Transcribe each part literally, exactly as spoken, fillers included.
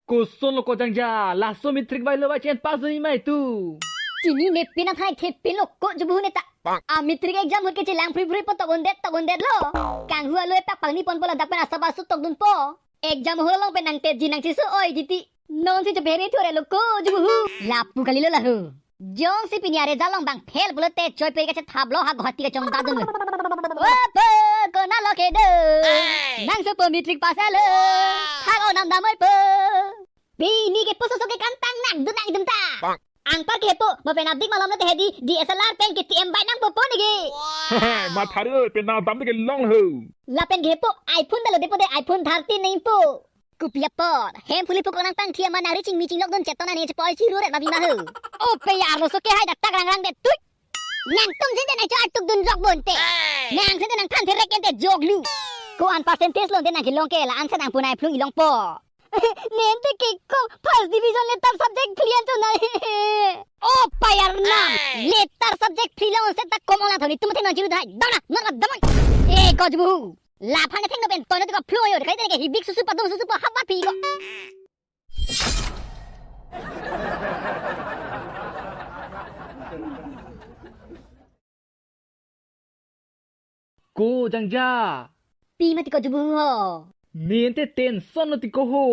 Kosonlo ko jangja, laso matric bailo ba chen pass dunji ma itum? Chinine, pini nangthan thekthe pinlo ko jubu ne ta. A matric exam ahut ke chelang phri phri po, tok undet tok undet lo. Kanghu alo epak pangni ponpo, ladak pen asap asu tokdunpo. Exam hall along pen nangtepji nangcheso-oiji ti. Nonsi chephere thore lo ko jubu. Lapu kalilo laho. Jongsi pini aresult along bang fail pulote choi peri kachethaplo ha Guwahati kachongdadunlo. Opo, konatlo kedo? Hey! Nangsopo matric pass alo. Wow! Thak-o, namdam-oipo. Pini ke poso so ke kantang nangdun nang itum ta. Bang. Anpar ke hepo, mo pen adik malom lote hedi, D S L R pen ke T M bike nangpopo neke. Wow! Mathari lo, pen namdam de kelong ho. Lapen ke hepo, iPhone dalo depo de, iPhone thirteen nangpo. Kopi apot, hem phuli pukok nangtangthi ma nangri chingmi chinglokdun chetona ne chepoi chiru re babi ma ho. O pe ya, arloso ke hai dak tak rang rang det tui. Nangtum sende nangcho atuk dun jok bonte. Hey! Nang sende nangthan therek ente jok lu. Ko-an percentage lo de nangkelong ke, la-an sa nangpunai phlung ilongpo. Nente ke ko first division letter subject phli an chonai. O payar nam. Hey! Letter subject phli long se ta komong lang thoni tum the non chiru dai. Dona, non dam. E ko jubu. Laphan thengno pen tono tiko phlo yo, kai tene ke hibik susu padung susu pa hapa pi ko. Ko jangja. Pi ma tiko jubu ho? Nente tension lo tiko ho.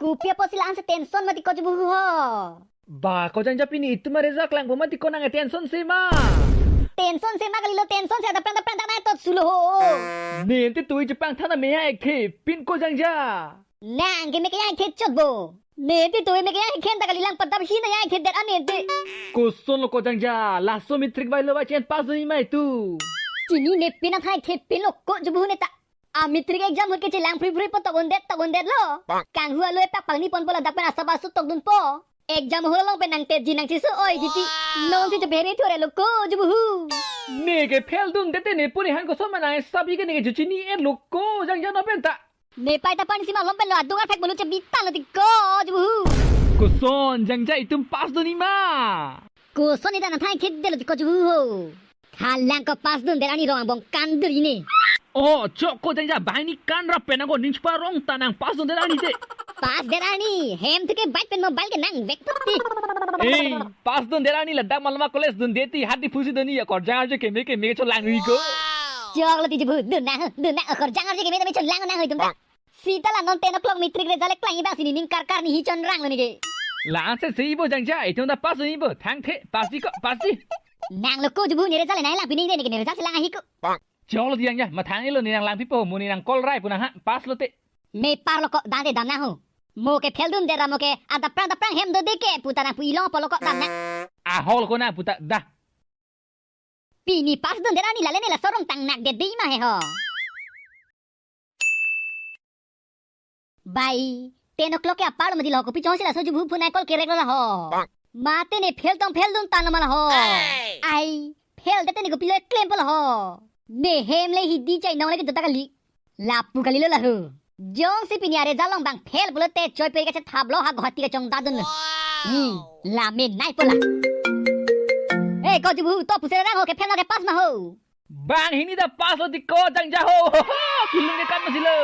Kopi apotsi la-an se tension ma tiko jubu ho? Ba ko jangja, pini itum aresult klangpo ma tiko nang tension se ma? Tension se ma kalilo, tension se adapran dapran dana tot sulo ho. Nente tui chepangthan ame ha ekthe pin ko jangja. Nang ke me ke ya ekthe chot bo. Nente tui me ke ya ekthe ta kalilang padap hi na ya ekthe det an nente. Kosonlo ko jangja, laso matric bailo ba chen pass dunji ma itum? Chinine, pini nangthan thekthe pinlo ko jubu ne ta. A matric exam ahut ke chelang phri phri po, tok undet tok undet lo. Bang. Kanghu alo epak pangni ponpo, ladak pen asap asu tokdunpo. Exam hall along pen nangtepji nangcheso-oiji ti. Wow! Nonsi chephere thore lo ko jubu. Ne ke fail dundet te ne puni han koson ma nang sabi ke ne ke juchini-et lo ko jangja non pen ta. Ne pai ta pan si malom pen lo adung athak bolu chebitan lo tiko jubu. Koson jangja, itum pass dunji ma? Koson ne ta nangthan thekthe lo tiko jubu ho. Halang ko pass dundet arni rong angbong kandri ne. O chok ko jangja, banghini kanrap pen nang ko ning chupa rong ta nang pass dundet arni te. Pass det arni hem thu ke bike pen mobile ke nangvek put ti. Eh, pass dundet arni ladak Malama College dundet ti, hadi phusi dunji akorjang arje keme keme ke cholang ri ko. Choklo ti jubu, dun nang, dun nang, akorjang arje keme keme cholang nang ho itum ta. Sita la non ten o'clock matric result klang-i bang si nening karkar ni hi chonrang lo neke. La-an se si bo jangja, itum ta pass dunji bo, thangthe, pass ji ko, pass ji. Nanglo ko jubu, ne result nanglang pining de, neke ne result lang ahi ko. Choklo ti jangja, mathang ilo ne nanglangpipo, mo ne nang call rai pu nang ha, pass lote. Me parlo ko, dante dam nang ho. Mo ke fail dundet ra mo ke, adapran dapran hem do de ke, puta nang pu ilong apotlo ko dam nang. Ahol ko nang puta dah. Pini pass dundet arni lale ne laso rong tang nak det dei ma he ho. Bai, ten o'clock ke apar lo mati lo, kopi chongsi laso jubu phone ai call kerek lo la ho. Mate ne fail tong fail dun tan lo ma la ho. Hey! Ai, fail det te ne kopilo klempo la ho. Ne hem le hidi chai nong le ke jota kali. Lapu kalilo la ho. Jongsi pini aresult along bang fail pulote choi peri kachethaplo ha Guwahati kachongdadun. Wow! Hmm, la me naipo la. Eh, ko jubu, to puse rang ho, ke fail na ke pass ma ho? Banghini ta pass lo tiko jangja ho. Kilung ke kan masi lo.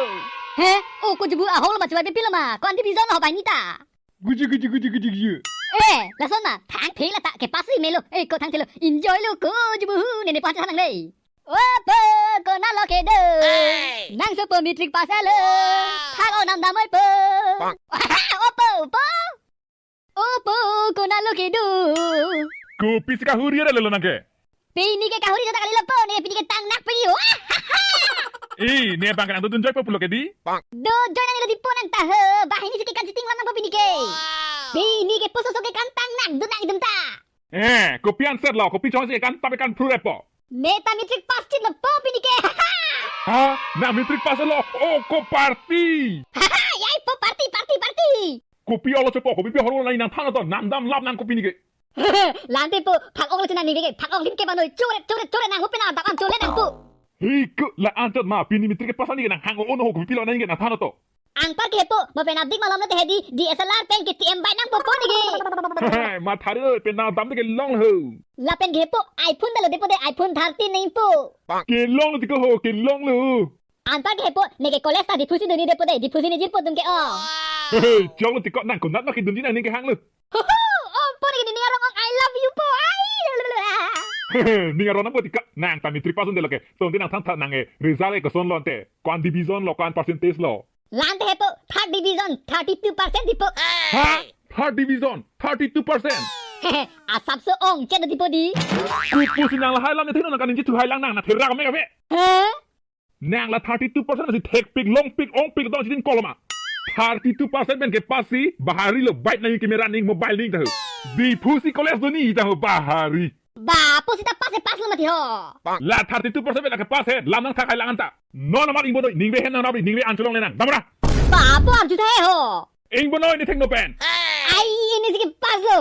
He? O ko jubu, ahol ma chuai pepilo ma. Ko-an division ho banghini ta? Guji, guji, guji, guji, guji. Eh, lason ma, thangthe la ta ke pass melo. Eh, ko thangthe lo. Enjoy lo ko jubu, nene pass nang le. Opo, konatlo kedo? Hey! Nangsopo matric pass alo. Wow! Thak-o, namdam-oipo. Bang. Opo, opo. Opo, konatlo kedo? Kopisi kahuri ra lelo nang ke? Pini ke kahuri jota kalilo po, ne pini ke tang nak pini ho. Eh, ne bang kan dodun joy po pulo ke di? Bang. Dodun joy nanglo di po nang ta ho, banghini si ke kan chiting lam nangpo pini ke. Wow. Pini ke poso so ke kan tang nak dun nang itum ta. Eh, kopi answer lo, kopi chongsi kan pape kan phrure po. Ne ta matric pass chit lo po pini ke. Ha? Nang matric pass lo, o ko party. Yai po party, party, party. Kopi olo chepo, kopi pi holo nang nangthan to, namdam lap nang kopi ni ke. Lante po, phak-ok lo chena ni ke, phak-ok lim ke banoi, chore, chore, chore nang ho pena dap an chole nang po. Hei ko, la anchot ma, pini matric ke pass ni ke nang hang o no ho kopi lo nang ke nangthan to. Anpar ke hepo, mo pen adik malom lote hedi, D S L R pen ke T M bike nangpopo ni ke. Mathari lo, pen namdam de kelong ho. Lapen ke hepo, iPhone dalo depo de, iPhone thirteen nangpo. Kelong lo tiko ho, kelong lo. Anpar ke hepo, neke college ta Diphusi duni depo de, Diphusi nejirpo dun ke o. Hehe, choklo tiko, nang konat ma kedunji nangning kehang lo. Ho, ho, oh, po ni ning arong ong, "I love you, po." Ai, la, la, la. Hehe, ning arong nang po tiko, nang ta matric pass un-e lo ke. Tangte nang than tha nang, eh, result ke koson lo ante. Ko-an division lo, ko-an percentage lo. La-ante he po, third division, thirty-two percent di po. Ha? Third division, thirty-two percent. Hehe, asapso ong, chet di po di. Pu pusi nang lahai alam ne theno nang kaningje thu hai lang nang, na therak me kave. Ha? Nang la thirty-two percent si thekpik, longpik, ongpik, dong sidin koloma. Thirty-two percent pen kepass si, bahari lo, bike nangji, camera nangji, mobile nangji ta ho. Diphu si college do nangji ta ho, bahari. Ba, po seta pass he pass lo mati ho. La thirty-two percent pen la kepass he, lam nang thak hai lang anta. Non amat ingbonoi, ningve hem nangrap ri, ningve an cholongle nang. Damra. Ba, po arju tha he ho. Ingbonoi ne thengno pen. Ai, ini si kepass lo.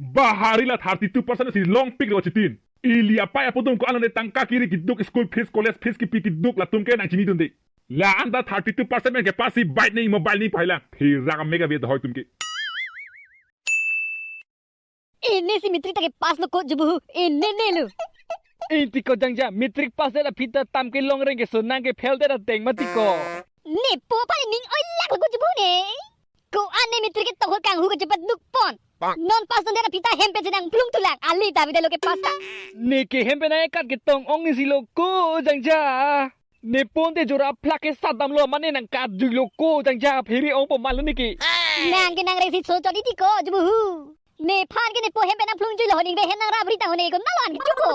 Bahari la thirty-two percent si longpik lo chitin. Ili apai apo atum ko-an lo ne tangka kiri keduk, school fees, college fees kipi keduk, latum ke nang chinidunde. La anta thirty-two percent pen kepass si bike nangji, mobile nangji pu hai lang. Therak me kave dohoi atum ke. Ini si matric ta kepass lo ko jubuhu. Ini ne lo. Inti ko jangja, matric pass det aphi ta tam kelongreng ke so nang ke fail det ateng mati ko. Ne po pa ne ning oilak lo ko jubuhu ne. Ko-an ne matric ketok ahut kanghu kechepat duk pon. Non pass dundet aphi ta hem pen si nangplung thulang. Ali ta bida lo kepass ta. Ne ke hem pen nang ekat ketong ong isi lo ko jangja. Ne pon te jora phlak ke sadam lo mane nang kat jui lo ko jangja, phere ong po malo ne ke. Nang ke nang resi so chot iti ko jubuhu. Nephan ke nepo hem pen nangplung jui lo, ho ningve hem nangrap ri ta ho, ne ko nalo an kecho ko.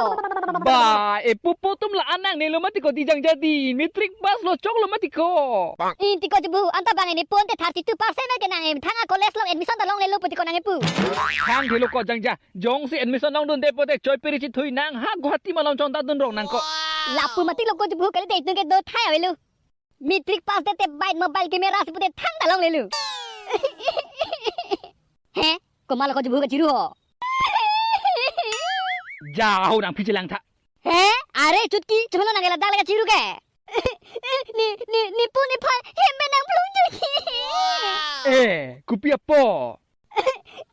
Ba, e pupo atum la-an nangne lo mati ko di jangja di, matric pass lo choklo mati ko. Inti ko jubuhu, anta bang nepo ante thirty-two percent ke nang em thang a college along admission ta longle lo pu ti ko nang epu. Thang thelo ko jangja, jongsi admission longdunde pote choi peri chithui nang ha Guwahati malom chongta dun rong nang ko. Lapu mati lo ko jubuhu, kali te itum ke do thai avelo. Matric pass det te bike mobile camera si pute thang ta longle lo. He? Komat lo ko jubuhu kachiru ho? Ja ho nang phi chelang tha. He? Are Chutki, chomlo nang ke ladak le kachiru ke. Ne, ne, nepo nephan hem pen nangplung jui. Eh, kopi apot?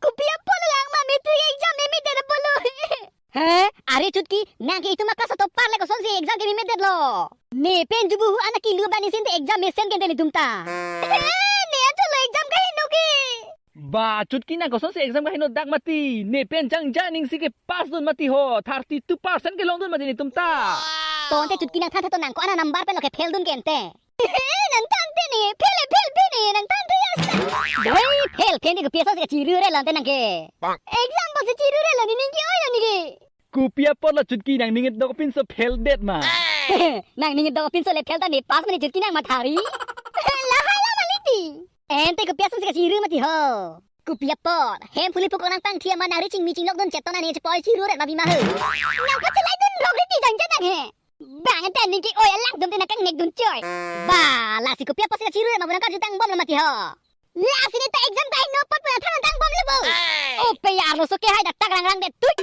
Kopi apot lang ma, matric exam meme det apotlo. He? Are Chutki, nang ke itum a-class a-topper le, kosonsi exam ke meme det lo? Ne pen jubuhu anak kilu bani sinte exam mesen ke ante netum ta. He, ne anchot lo exam kaheno ke. Ba, Chutki nang kosonsi exam kaheno dak mati. Ne pen jangja ning si kepass dun mati ho. Thirty-two percent kelong dun mati netum ta. Tangte Chutki nang than tha to nang ko-an a-number pen lo ke fail dun ke ante. Nang than te ne, fail, fail, fail ne, nang than te ya sa. Dei, fail, fail ne kopi asonsi kachiru re lo ante nang ke. Exam boksi chiru re lo ne, ning ke-oi lo ne ke. Kopi apot lo Chutki nangning dokpinso fail det ma. Nangning dokpinso le fail ta ne pass ma ne Chutki nang mathari. Lahai la mali ti. Ante kopi asonsi kachiru mati ho. Kopi apot, hem phuli phukok nang tangthi ma nang riching miching lok dun chetona ne chepoi chiru re ma bima ho. Nang pachelai dun rok ri ti jangja nang he. Bang ante ning ke-oi alang dum te nang kangnek dun choi. Ba, lasi kopi apotsi kachiru ma bu nang karju tangbom lo mati ho. Lasi ne ta exam kaheno apot pu nang than tangbom lo bo. Hey! O pe arloso ke hai dak tak rang rang det tui.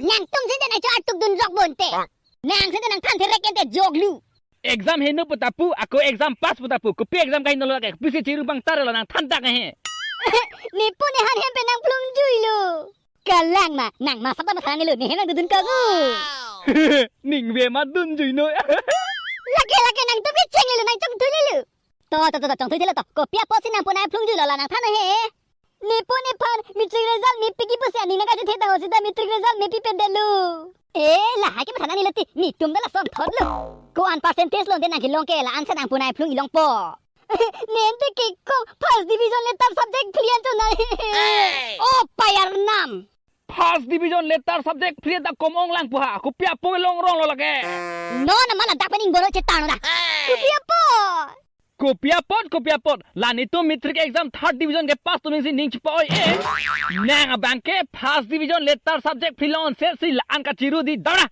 Nangtum sinte nang cho artuk dun rok bo ante. Nang sinte nang than therek ante jok lu. Exam heno pu ta pu, ako exam pass pu ta pu. Kopi exam kaheno lo ke, kopisi chiru bang tar lo nang than dak he. Nepo nephan hem pen nangplung jui lo. Kalang ma, nang masap ta matha nangne lo, ne hem nang dudun kang o. Ningve ma dun jui noi. Lake, lake nangtum ke cheng le lo, nang chongthui le lo. To, to, to, to, chongthui thelo to. Kopi apotsi nangpo nangplung jui lo la nang than he. Nepo nephan matric result mepik-i pusi aning nang kachethe ta ho seta matric result mepi pen det lo. Eh, lahai ke matha nangne lo ti, netum ta lason thot lo. Ko-an percentage lo ante nang kelong ke la-an si nangpo nangplung-i longpo. Ne ante ke ko first division le third subject phli an chonai. Hey! O payar nam. First division le third subject phli ta kom ong lang pu ha, kopi apot long rong lo lake. Non amat ladak pen ingbono chetan da. Hey! Kopi apot. Kopi apot, kopi apot. La netum matric exam third division kepass atum si ning chepa-oi e. Nang abang ke first division le third subject phli long set si la-an kachiru di dona.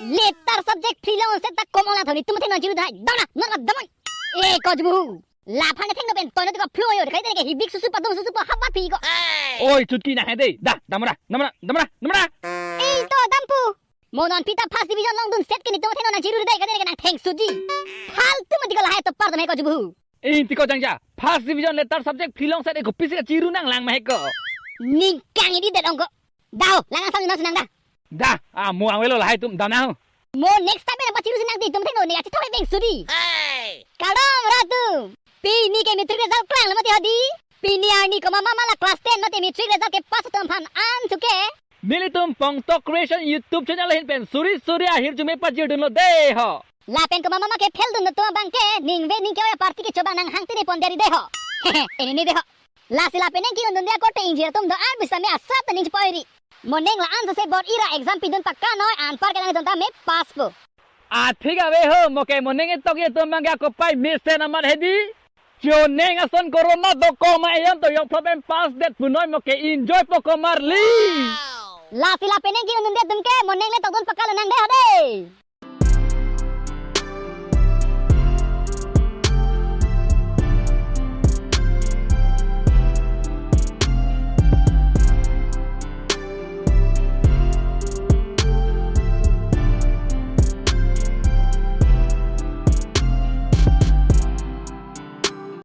Le third subject phli long set ta kom ong lang thoni, netum thek nang chiru dai dona. Non ma damai. E ko jubuhu. Laphan ne thengno pen toino ti ko phlo yo, kai te ke hibik susu padung susu po haba pi ko. Oi, Chutki nang he dei. Da, damra, damra, damra, damra. Ei to dampo. Mo non pita first division longdun set ke netum thengno nang chiru dai, kai te ke nang thengsuji. Faltu mati ko lahai topper atum he ko jubuhu. Inti ko jangja. First division le third subject phli long set e kopisi kachiru nang lang ma he ko. Ning kang-i di det ong ko. Da ho, lang asam nang sinang da. Da, ah, mo ang velo lahai atum, da nang. Mo next time na pachiru sinang di, netum thengno ne achithok beng sudi. Hey! Kardom ra atum. Pini ke matric result klang lo mati ho di. Pini arni komat mama la class ten mate matric result kepass atum aphan an chuke. Nelitum Pongtok Creation YouTube channel ahin pen suri suri ahirjume pajirdunlo dei ho. Lapen komat mama ke fail dun atum abang ke ningve ningke-oi aparty kecho abang nanghang tiri pon deri dei ho. Ini ni dei ho. Lasi lapen neng ke-undunde akorte ingjir atum do-an bisa me asap ta ning chepoi ri. Moning la-an sose board ira exam pidun pakka noi, anpar kelang atum ta me pass po. Athik ave ho, mo ke moning etok atum abang ke akopai mesen amat hedi. Choneng ason corona dokok ma eyon to yok problem pass det punoi mo ke enjoy po komarli. Lasi lapen neng ke-undunde atum ke moning le tokdun pakka lonang dei ho dei.